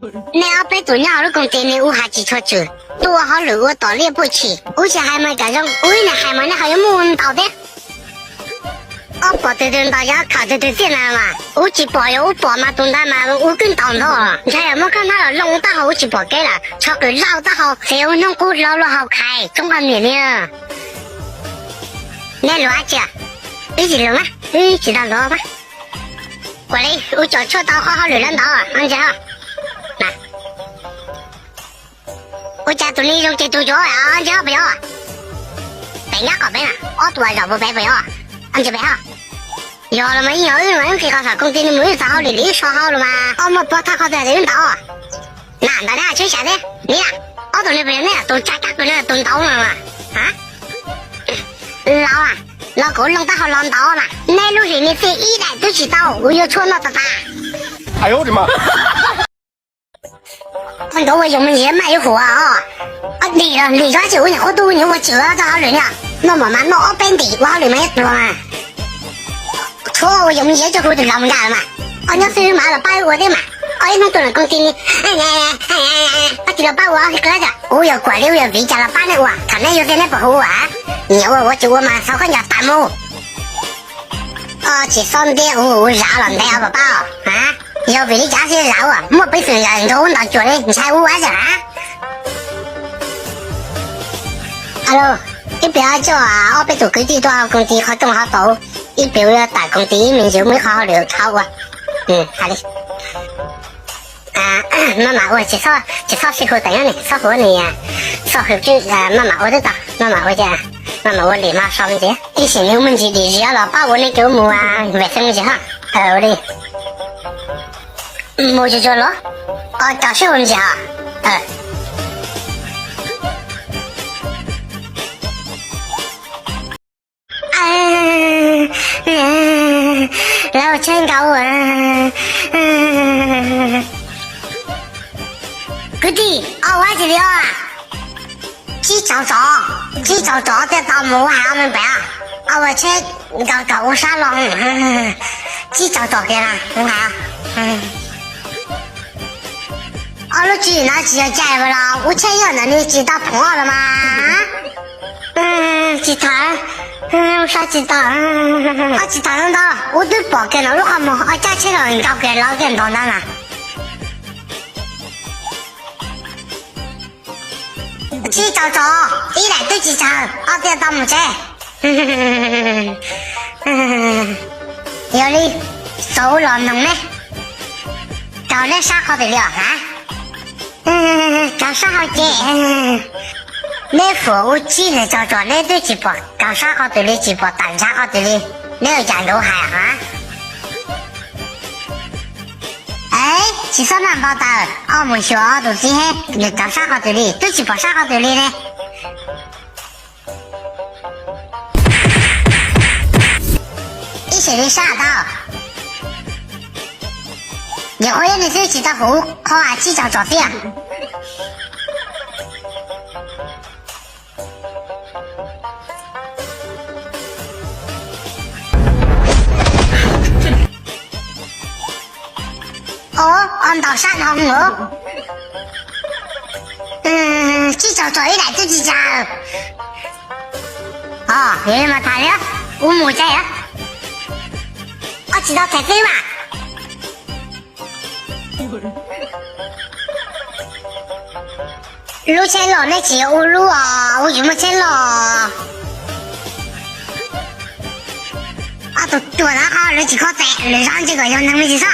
Nej ob peb tus nyob hauv lub koom tij ne ub hais tsis tshua tswm, tuaj ua hauj lwm ua tom liaj puaj tshim, ub tsis hais mas kam zoo, ub ib niag hais mas nej ho yuav muaj ntaus thiab. Ob pom tus twg ntaus yog ob kham tus twg tiaj na mas ub tsis pom, yog ub pom mas tus ntawd mas ub twb ntaus ntau. Ntshai yog muab kab hnab los looj taub hau ub tsis pom kev lawm, tsho qwm lauj taub hau, qhiav ua hnub qub hlau luaj hau khais tsob nqaij niam li. Nej luag dab tsi? Wb tsis luag mas, wb tsis tau luag mas. Kuam li, ub cov tshuaj tau qhov hauj lwm lawv ntaus ntag. Ua cas tus ni zoo ces tus yuav ntag puas yog? Pem nyab kom peb na, ob tug uas zaum puas pem puas yog? Ntsis pem hos. Yog los mas yeej yog wb mas wb nqis qhov saum koom tij ni mus wb txav hauj lwm li wb so hauj lwm mas ob muaj pog thaj qhov twg wb ntaus. Na ntawd na tsheb sawv thiab ni na, ob tug ni puas yog nej tus tsa kab kws no tus ntaus no mas? Los, los kuv looj taub hau los ntaus mas nej lub hlis ni txij ib daim twb tsis tau, kuv yuav tshuaj noj tas tas. Koj ntaus ua yoov me ntsis maj yuav huv os. Dim los lim zog tsis ua nyuam qhuav tuaj ua nyuam ua tsis ua txoj hauj lwm ni. Noj mov mas noj ob peb ntim ua hauj lwm mas yuav tuag mas. Tshuav ua yoov me ntsis coj kuv tus laus mus nram mas. Koj nyob xwb mas los pab wb ua thiab mas. Koj ib hnub tuaj lawm koom tij ni, koj tsis los pab ua qhov twg. Kuv yog Kuam li, kuv yog viv cas los pab nej ua, thaum nej yuav tiag nej puas hu ua? Nyiam ua ua tsis ua mas txhob koj nco tas mus. Koj tsis txhob ntiab kuv, kuv zam los ntev os pab os. Yog vim li cas thiaj zam ua? Muaj peb xeem yawm nrog wb ntaus cuam li ntshai wb ua zam. Alo, ib pliag coj ob peb tus kwv tij tuaj hauv koom tij qhov rooj hauv tau, ib pliag wb yuav tawm koom tij ib me ntsis muaj ib qho hauj lwm dhau ua. Hais li. Maj mam ua, tsis txhob sib hu tawm nyob ni, txhob hu ni, txhob hu tsis, maj mam ua twb tau, maj mam ua ces, maj mam ua lim hmo so me ntsis. Ib sim nws muaj ntsis dim zis los pab ua nej cov mus vees xeeb me ntsis hos. Ua li. Mus tsuag tsuag los? Os, rau siab ua me ntsis hos. Lawv ua tsheb nkaus. Kwv tij, ob ua tsis li os. Tsib caug tsom, tsib caug tsom thiaj tau mus ua hauj lwm pem. Ob ua tsheb nkaus kom ua sab los. Tsib caug tsom kiag na, ua hais. Ob lub tswb no tsis yog cai los ua tsheb yog ntawm nws tsis tau phoov los mas. Tsis tham, sab tsis tau. Ob tsis tham ntau, ub twb pom kiag no lub qhov muag ob caj tsheb los nkaus kiag lawv kiag nrov ntag na. Tsib caug tsom, ib daim twb tsis tsawg, ob tiaj tau mus tsev. Yog li, txaus los noog neb, raug neb sab qhov twg li os ha? Raug sab hauv ces. Neb fuam ua tsib niag caug tsom neb twb tsis pom raug sab qhov twg li, tsis pom tawm ntshav qhov twg li, neb ua cas nrov hais ha? Es tsis txhob maj npau taws, koj mus xyuas ob tug txiv hab, nws raug sab qhov twg li, twb tsis pom sab qhov twg li ne. Ib sim li sab tau. Nyuam qhuav yog nws twb tsis tau huv qhov tsib caug tsom tiag. Ov, ntaus sab dhau os. Tsib caug tsom ib daim twb tsis tsawg. Os, yog li mas tham li, ua mus tsev os. Koj tsis tau them peb mas. Lub tsheb loj neb tsis ua lub os, ua tsis muaj tsheb loj. Ob tug tuag na, lawv tsis khob tes, lawv zab ntsej kom yog neeg me ntsis xwb.